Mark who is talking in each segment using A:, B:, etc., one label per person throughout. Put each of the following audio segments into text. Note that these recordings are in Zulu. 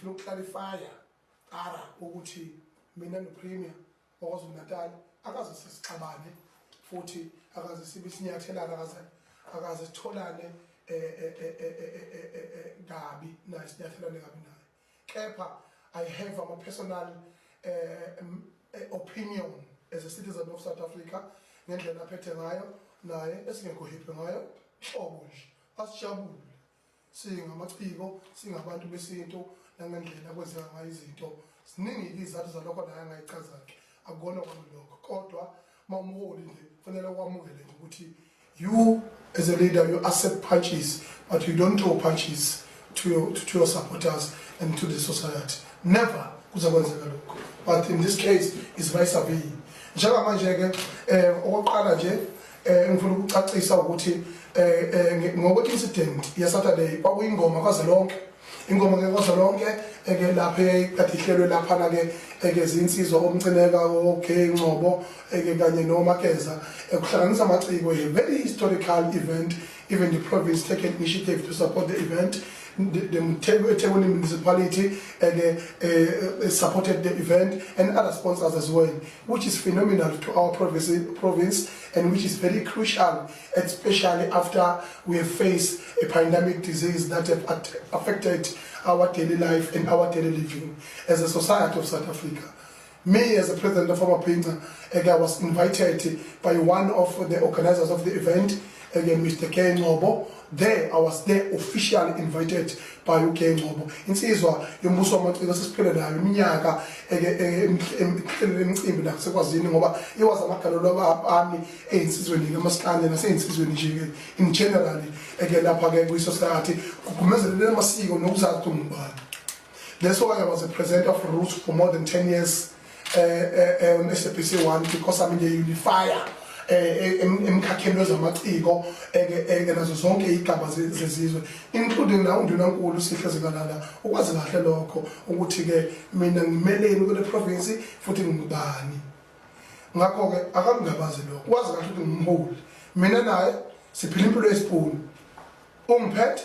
A: Ngifuna ukuclarifya ara ukuthi mina noPremier waKwaZulu Natal akaze sisixabane futhi akaze sibe sinyathelana, akaze sitholane kabi naye, sinyathelane kabi naye, kepha I have ama personal opinion as a citizen of South Africa ngendlela aphethe ngayo naye esingekho happy ngayo nhlobo nje. Asijabule singamaciko, singabantu besintu, nangendlela kwenzeka ngayo izinto. Ziningi izizathu zalokho naye angayichaza-ke, akukona kwami lokho, kodwa uma umholi nje kufanele ukwamukele nje ukuthi you as a leader, you accept punches but you don't throw punches to your supporters and to the society. Never kuze kwenzeka lokho, but in this case is vice versa. Njengamanje-ke okokuqala nje ngifuna ukucacisa ukuthi ngokwe incident ya Saturday kwakuyingoma kazwelonke, ingoma ke kazwelonke eke lapha kade ihlelwe lapha ke eke zinsizwa oMcineka, oGay Ngcobo eke kanye noMageza, ekuhlanganisa amaciko, a very historical event. Even the province taken initiative to support the event. The eThekwini municipality supported the event and other sponsors as well, which is phenomenal to our province and which is very crucial, especially after we have faced a pandemic disease that have affected our daily life and our daily living as a society of South Africa. Me as a president of Amabhinca, I was invited by one of the organizers of the event, again Mr. K Ngcobo. There, I was there officially invited by uK Ngcobo. Insizwa yombuso wamaciko sesiphile nayo iminyaka eke emicimbi nasekwazini ngoba iwazi amagalelo ami eyinsizweni kamaskandi naseyinsizweni nje in general eke lapha ke kwi society kugqumezelele amasiko nokuzazi ukuthi ungubani. That's why I was a presenter of Roots for more than 10 years on SABC 1, because I'm the unifier emkhakheni wezamaciko eke eke nazo zonke igaba zezizwe, including na undunankulu Sihle Zikalala. Ukwazi kahle lokho ukuthi ke mina ngimeleni kule province futhi ngubani. Ngakho ke akangabazi lokho, wazi kahle ukuthi ngumholi. Mina naye siphila impilo yesipuni, ungiphethe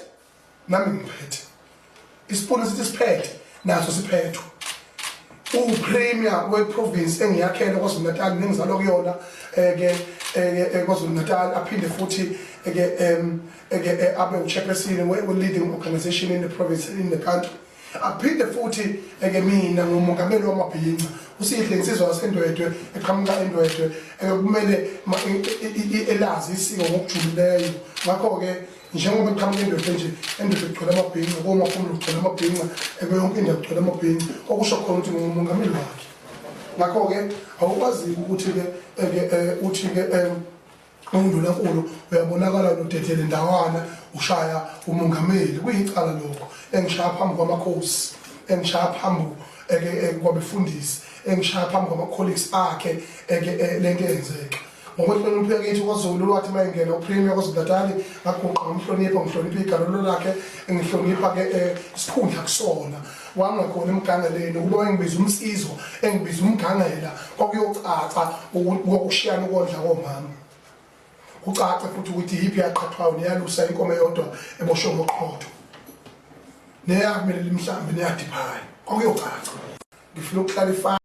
A: nami ngiphethe isipuni, sithi siphethe naso siphethwe. Upremier weprovince engiyakhele KwaZulu Natal nengizalwa kuyona ke KwaZulu Natal, aphinde futhi ke ke abe uchairperson we leading organization in the province, in the country. Aphinde futhi ke mina ngumongameli wamabhinca, uSihle insizwa yaseNdwedwe eqhamuka eNdwedwe, kumele elazi isiko ngokujulileyo. Ngakho ke njengoba eqhamuka eNdwedwe nje, eNdwedwe kugcwele amabhinca, koMaphumulo kugcwele amabhinca, yonke indawo kugcwele amabhinca, okusho khona ukuthi ngumongameli wakhe. Ngakho-ke awukwazi ukuthi-ke ke uthi-ke undunankulu uyabonakala nodedele ndawana ushaya umongameli, kuyicala lokho. Engishaya phambi kwamakhosi, engishaya phambi eke kwabefundisi, engishaya phambi kwama-colleagues akhe eke lento eyenzeka. Ngokwenhlonipho yakithi kwaZulu, wathi uma engena uPremier KwaZulu Natal ngaguqa ngomhlonipha, ngihlonipha igalelo lakhe, ngihlonipha ke isikhundla kusona. Wangakhona emgangeleni ukuba engibiza umsizo, engibiza umgangela, kwakuyocaca ukushiyana ukondla komama, kucace futhi ukuthi yiphi yaqhathwayo neyalusa inkomo eyodwa eboshwe ngoqhotho neyakumelela imhlambi neyadiphayo, kwakuyocaca. Ngifuna ukuclarify.